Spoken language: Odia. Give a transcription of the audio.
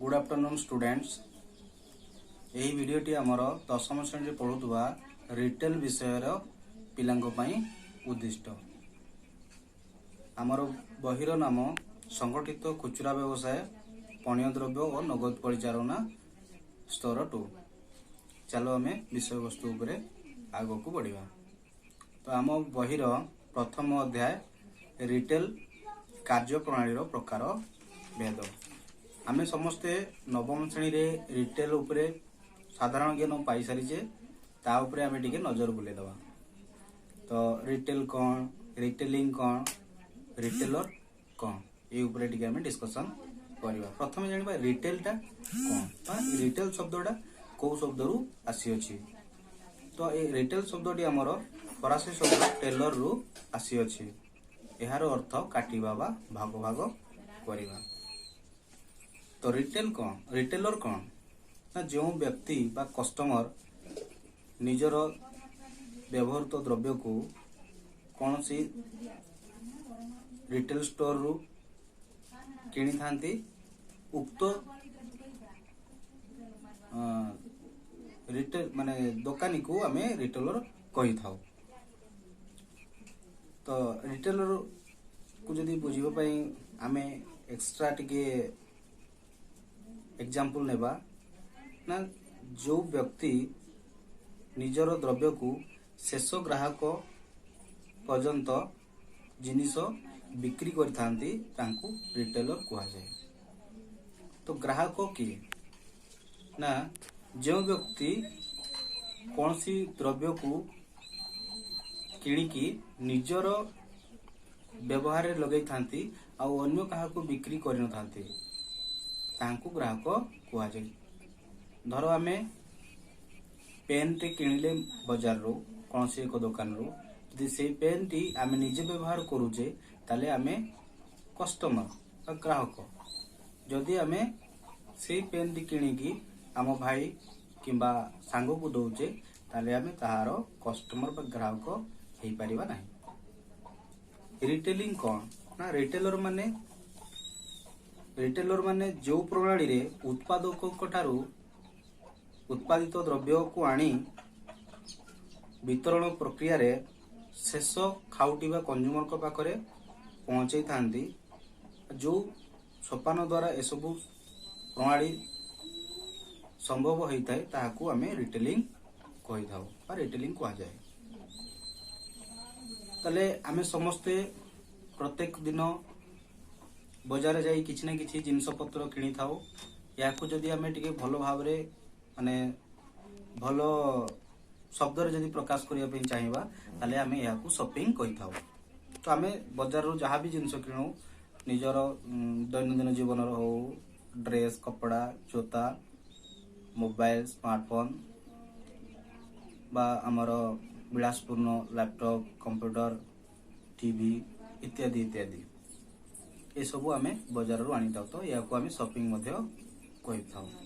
Good afternoon students. ଏହି ଭିଡ଼ିଓଟି ଆମର ଦଶମ ଶ୍ରେଣୀରେ ପଢ଼ୁଥିବା ରିଟେଲ ବିଷୟର ପିଲାଙ୍କ ପାଇଁ ଉଦ୍ଦିଷ୍ଟ। ଆମର ବହିର ନାମ ସଂଗଠିତ ଖୁଚୁରା ବ୍ୟବସାୟ, ପଣ୍ୟ ଦ୍ରବ୍ୟ ଓ ନଗଦ ପରିଚାଳନା, ସ୍ତର 2। ଚାଲ, ଆମେ ବିଷୟବସ୍ତୁ ଉପରେ ଆଗକୁ ବଢ଼ିବା। ତ ଆମ ବହିର ପ୍ରଥମ ଅଧ୍ୟାୟ, ରିଟେଲ କାର୍ଯ୍ୟପ୍ରଣାଳୀର ପ୍ରକାର ଭେଦ। ଆମେ ସମସ୍ତେ ନବମ ଶ୍ରେଣୀରେ ରିଟେଲ ଉପରେ ସାଧାରଣ ଜ୍ଞାନ ପାଇସାରିଛେ। ତା ଉପରେ ଆମେ ଟିକେ ନଜର ବୁଲେଇଦେବା। ତ ରିଟେଲ କ'ଣ, ରିଟେଲିଂ କ'ଣ, ରିଟେଲର କ'ଣ, ଏଇ ଉପରେ ଟିକେ ଆମେ ଡିସ୍କସନ୍ କରିବା। ପ୍ରଥମେ ଜାଣିବା ରିଟେଲଟା କ'ଣ ବା ରିଟେଲ ଶବ୍ଦଟା କୋଉ ଶବ୍ଦରୁ ଆସିଅଛି। ତ ଏ ରିଟେଲ ଶବ୍ଦଟି ଆମର ଫରାସୀ ଶବ୍ଦ ଟେଲରରୁ ଆସିଅଛି। ଏହାର ଅର୍ଥ କାଟିବା ବା ଭାଗ ଭାଗ କରିବା। ତ ରିଟେଲ କ'ଣ, ରିଟେଲର କ'ଣ ନା, ଯେଉଁ ବ୍ୟକ୍ତି ବା କଷ୍ଟମର ନିଜର ବ୍ୟବହୃତ ଦ୍ରବ୍ୟକୁ କୌଣସି ରିଟେଲ ଷ୍ଟୋରରୁ କିଣିଥାନ୍ତି, ଉକ୍ତ ରିଟେଲ ମାନେ ଦୋକାନୀକୁ ଆମେ ରିଟେଲର କହିଥାଉ। ତ ରିଟେଲରକୁ ଯଦି ବୁଝିବା ପାଇଁ ଆମେ ଏକ୍ସଟ୍ରା ଟିକେ ଏକ୍ଜାମ୍ପଲ ନେବା ନା, ଯେଉଁ ବ୍ୟକ୍ତି ନିଜର ଦ୍ରବ୍ୟକୁ ଶେଷ ଗ୍ରାହକ ପର୍ଯ୍ୟନ୍ତ ଜିନିଷ ବିକ୍ରି କରିଥାନ୍ତି, ତାଙ୍କୁ ରିଟେଲର କୁହାଯାଏ। ତ ଗ୍ରାହକ କିଏ ନା, ଯେଉଁ ବ୍ୟକ୍ତି କୌଣସି ଦ୍ରବ୍ୟକୁ କିଣିକି ନିଜର ବ୍ୟବହାରରେ ଲଗେଇଥାନ୍ତି ଆଉ ଅନ୍ୟ କାହାକୁ ବିକ୍ରି କରିନଥାନ୍ତି, ତାଙ୍କୁ ଗ୍ରାହକ କୁହାଯାଏ। ଧର, ଆମେ ପେନ୍ଟେ କିଣିଲେ ବଜାରରୁ, କୌଣସି ଏକ ଦୋକାନରୁ। ଯଦି ସେଇ ପେନ୍ଟି ଆମେ ନିଜେ ବ୍ୟବହାର କରୁଛେ, ତାହେଲେ ଆମେ କଷ୍ଟମର ବା ଗ୍ରାହକ। ଯଦି ଆମେ ସେଇ ପେନ୍ଟି କିଣିକି ଆମ ଭାଇ କିମ୍ବା ସାଙ୍ଗକୁ ଦଉଛେ, ତାହେଲେ ଆମେ ତାହାର କଷ୍ଟମର ବା ଗ୍ରାହକ ହେଇପାରିବା ନାହିଁ। ରିଟେଲିଂ କ'ଣ ନା, ରିଟେଲର ମାନେ ଯେଉଁ ପ୍ରଣାଳୀରେ ଉତ୍ପାଦକଙ୍କ ଠାରୁ ଉତ୍ପାଦିତ ଦ୍ରବ୍ୟକୁ ଆଣି ବିତରଣ ପ୍ରକ୍ରିୟାରେ ଶେଷ ଖାଉଟି ବା କଞ୍ଜୁମରଙ୍କ ପାଖରେ ପହଞ୍ଚେଇଥାନ୍ତି, ଯେଉଁ ସୋପାନ ଦ୍ୱାରା ଏସବୁ ପ୍ରଣାଳୀ ସମ୍ଭବ ହୋଇଥାଏ, ତାହାକୁ ଆମେ ରିଟେଲିଂ କହିଥାଉ ବା ରିଟେଲିଂ କୁହାଯାଏ। ତାହେଲେ ଆମେ ସମସ୍ତେ ପ୍ରତ୍ୟେକ ଦିନ ବଜାର ଯାଇ କିଛି ନା କିଛି ଜିନିଷ ପତ୍ର କିଣିଥାଉ। ଏହାକୁ ଯଦି ଆମେ ଟିକେ ଭଲ ଭାବରେ, ମାନେ ଭଲ ଶବ୍ଦରେ ଯଦି ପ୍ରକାଶ କରିବା ପାଇଁ ଚାହିଁବା, ତାହେଲେ ଆମେ ଏହାକୁ ସପିଂ କହିଥାଉ। ତ ଆମେ ବଜାରରୁ ଯାହା ବି ଜିନିଷ କିଣୁ, ନିଜର ଦୈନନ୍ଦିନ ଜୀବନର ହଉ, ଡ୍ରେସ୍, କପଡ଼ା, ଜୋତା, ମୋବାଇଲ, ସ୍ମାର୍ଟଫୋନ୍ ବା ଆମର ବିଳାସପୂର୍ଣ୍ଣ ଲ୍ୟାପଟପ୍, କମ୍ପ୍ୟୁଟର, ଟିଭି ଇତ୍ୟାଦି ଇତ୍ୟାଦି, ଏସବୁ ଆମେ ବଜାରରୁ ଆଣିଥାଉ। ତ ଏହାକୁ ଆମେ ସପିଂ ମଧ୍ୟ କହିଥାଉ।